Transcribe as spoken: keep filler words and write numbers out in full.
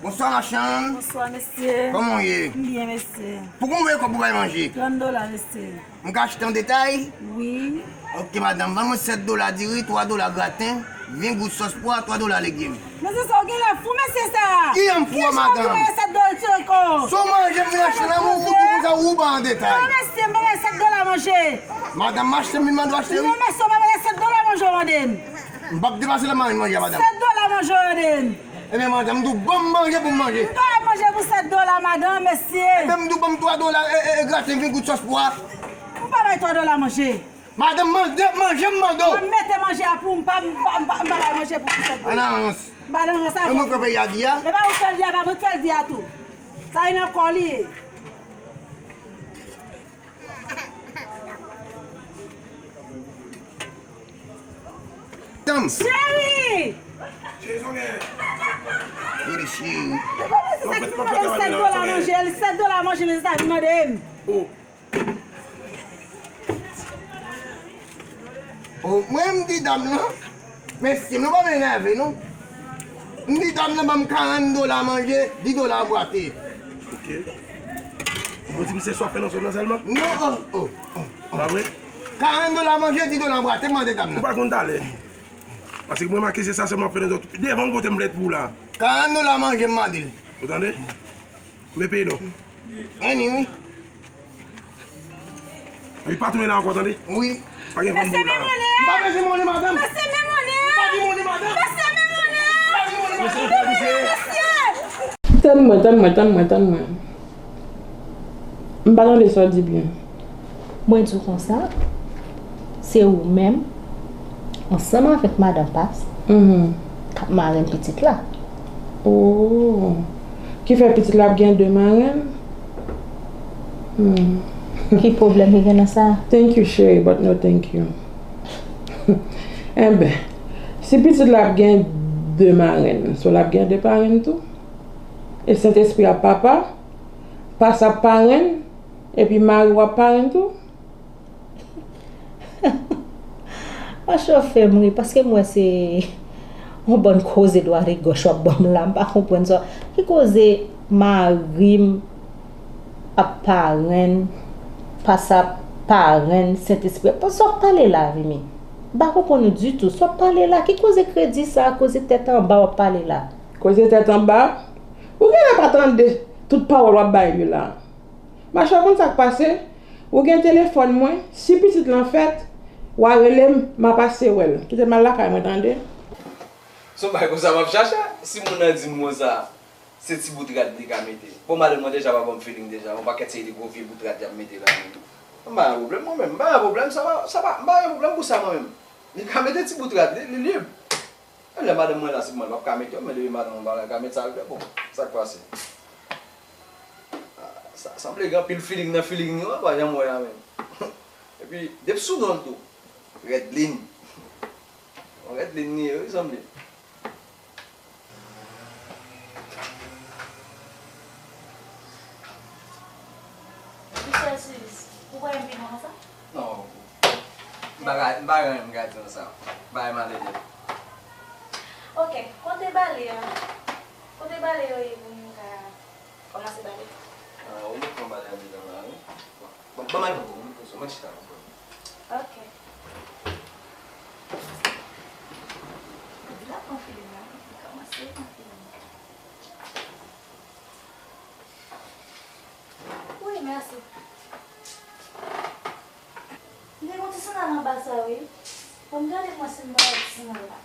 Bonswa, machann. Bonswa, mesye. Kòman w ye? M byen, mesye. Pou konbyen kòb ou bay manje? Trant dola, mesye. M ka achte an detay? Wi. Ok, madanm, vann mwen sèt dola diri, twa dola graten, ven gout sòs pwa, twa dola legim. Mesye sa, w genlè fou, mesye sa. Ki jan m fou a, madanm? Ki jan w di mwen sèt dola, ti ko? Si w manje, m vin achte nan ou, ou, ou, ou, ou ba an detay. Non, mesye, m pa bay sèt dola manje. Madanm, m achte, m vin mande w achte, wi. Non, mesye, w pa bay sèt dola manje w mande m. M p ap depase la manje a, madanm. Sèt dola manje w mande m. Ebyen, madanm, m di w ban m manje pou m manje. M pa bay manje pou sèt dola, madanm, mesye. Ebyen, m di w ban m twa dola, e, e, e, graten, ven gout sòs pwa. M pa bay twa dola manje. Madanm, manje, manje m mande w. Mwen mete manje a pou m pa, m pa, m pa, m pa bay manje pou, pou sèt dola. An avans. M pa nan avans avè w. E mwen k fè peyi a di a? E pa ou k fè l di a, pa mwen k fè l di a tou. Sa e nan kò li ye. Tann. Cheri! Cheri, cheri. Se pa mesye sa ki vin mande m sèt dola manje, sèt dola manje, mesye sa vin mande m. O, mwen, m di dam nan, mesye, nou pa vin enève, non. M di dam nan ban m karant dola manje, dis dola bwate. Ok. Ou di m se sa w ap fè nan zòn nan sèlman? Non, o, o, o, o. Pa vre? Karant dola manje, dis dola bwate, m mande dam nan. Ou pa konn talè. Paske mwen make se sa sèlman w ap fè nan zòn. Devan m pote m lèt pou w la. Karant dola manje, m mande l. Ou tande? Men peye non. Anyway. Li pa tounen la ankò, tande? Wi. Pa gen fanm pou la. M pa bezwen monnen, madanm. Mesye, men monnen an. M pa gen monnen, madanm. Mesye, men monnen an. M pa gen monnen, madanm. Mesye, men monnen an, mesye. Tann mwen, tann mwen, tann mwen, tann mwen. M pa tande sa w di byen. Mwen di w konsa, se ou menm, ansanm avèk madan Pas, k ap marenn pitit la. Oh. Ki fè pitit la ap gen de marenn? Hmm. Ki pwoblèm ki gen nan sa? Thank you, cheri, but no thank you. Enben, si pitit la ap gen de marenn, so l ap gen de parenn tou? E Sentespri ap papa, Pas ap parenn, epi mari w ap parenn tou? Mache w fè m ri, paske m wè se yon bann koze dwat e gòch w ap ban m la, m pa konprann sa. Ki koze mari m ap parenn, Pas ap parenn, Sentespri ap, sa w ap pale la, Vimi? M pa konprann ou ditou. Sa w ap pale la? Ki koze kredi sa, koze tèt anba w ap pale la? Koze tèt anba? Ou genlè pa tande tout pawòl w ap bay li la. Mache, w konn sa k pase? Ou gen telefòn mwen, si pitit lan fèt, w a rele m, m a pase wè l. Kite m al lakay mwen, tande? Se yon bagay konsa m ap chache. Si moun nan di m konsa, se ti bout rad li ka mete. Bon, madanm mwen deja pa ban m feeling deja. Yon pakèt seri de gwo vye bout rad y ap mete la. M pa gen pwoblèm mwen menm. M pa gen pwoblèm, sa pa, sa pa, m pa gen pwoblèm pou sa mwen menm. Li ka mete ti bout rad li, li lib. Menm lè madanm mwen la, si mwen p ap ka mete yo, men depi madanm mwen pa ka mete sa, l fè bon. Sa k pase? Ah, sa sanble gen anpil feeling nan feeling yo, pa janm wè a menm. Epi, depi sou non l tou, Redline. Yon Redline li ye, wi, sanble. Michel Suisse, ou kwè m pi bon konsa? Non, m pa ka, m pa gen anyen m ka di nan sa. Bagay malere. Ok, kote bale a? Kote bale yo ye pou m ka kòmanse bale? Ah, ou mèt pran bale andedan la, wi. Bon, ban m al pran pou ou, m poze w, mèt chita la, bon. Ok. Di l ap pran filing nan, li kòmanse pran filing nan. Wi, mèsi. M te gen yon ti sandal anba sa, wi. Bon, m gade pou mwen si m pa wè ti sandal la.